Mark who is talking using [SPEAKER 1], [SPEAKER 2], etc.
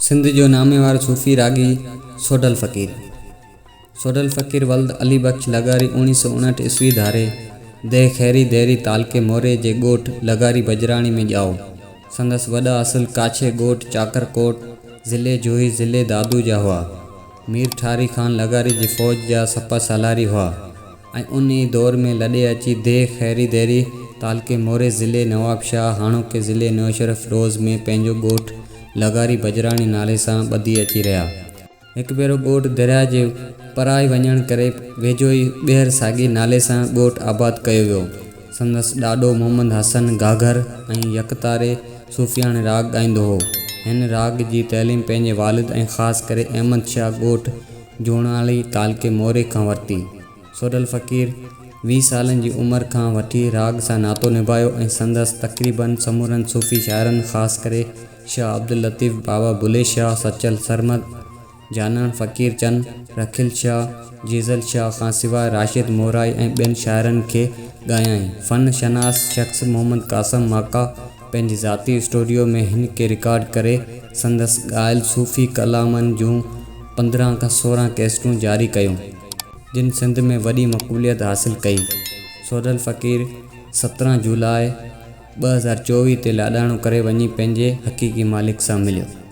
[SPEAKER 1] سنڌ جو ناميوار صوفي راڳي سوڍل فقير. سوڍل فقير ولد علي بخش لغاري اوڻيهه سؤ اڻهٺ عيسوي ڌاري ديهه خيري ديري تعلقي موري جي ڳوٺ لغاري بجراڻي ۾ ڄائو. سندس وڏا اصل ڪاڇي ڳوٺ چاڪر ڪوٽ ضلعي جوهي ضلعي دادو جا هئا. مير ٺاري خان لغاري جي فوج جا سپه سالاري هئا ۽ ان ئي دور ۾ لڏي اچي ديهه خيري ديري تعلقي موري ضلعي نوابشاهه هاڻوڪي ضلعي نوشهروفيروز ۾ پنهنجو ڳوٺ لغاري بجراڻي نالي سان ٻڌي اچي رهيا. هڪ ڀيرو ڳوٺ درياهه جي پرائي وڃڻ ڪري ويجهو ئي ٻيهر ساڳئي نالي سان ڳوٺ آباد ڪيو ويو. سندس ڏاڏو محمد حسن گهاگهر ۽ يڪتاري صوفياڻي راڳ ڳائيندو هو. هن راڳ جي تعليم پنهنجي والد ۽ خاص ڪري احمد شاهه ڳوٺ جوڻاڻي تعلقي موري کان ورتي. سوڍل فقير 20 سالن جي عمر کان وٺي راڳ سان ناتو نڀايو ۽ سندس تقريباً سمورن صوفي شاعرن خاص ڪري شاهه عبداللطيف، بابا بلهي شاهه، سچل سرمد، جانڻ فقير چن، رکيل شاهه، جيزل شاهه کان سواء راشد مورائي ۽ ٻين شاعرن کي ڳايائين. فن شناس شخص محمد قاسم ماڪا پنهنجي ذاتي اسٽوڊيو ۾ هن کي رڪارڊ ڪري سندس ڳايل صوفي ڪلامن جون 15 کان 16 ڪيسٽون جاري ڪيون، جن سنڌ ۾ وڏي مقبوليت حاصل ڪئي. سوڍل فقير 17 جولاء 2024 تي لاڏاڻو ڪري وڃي پنهنجي حقيقي مالڪ سان مليو.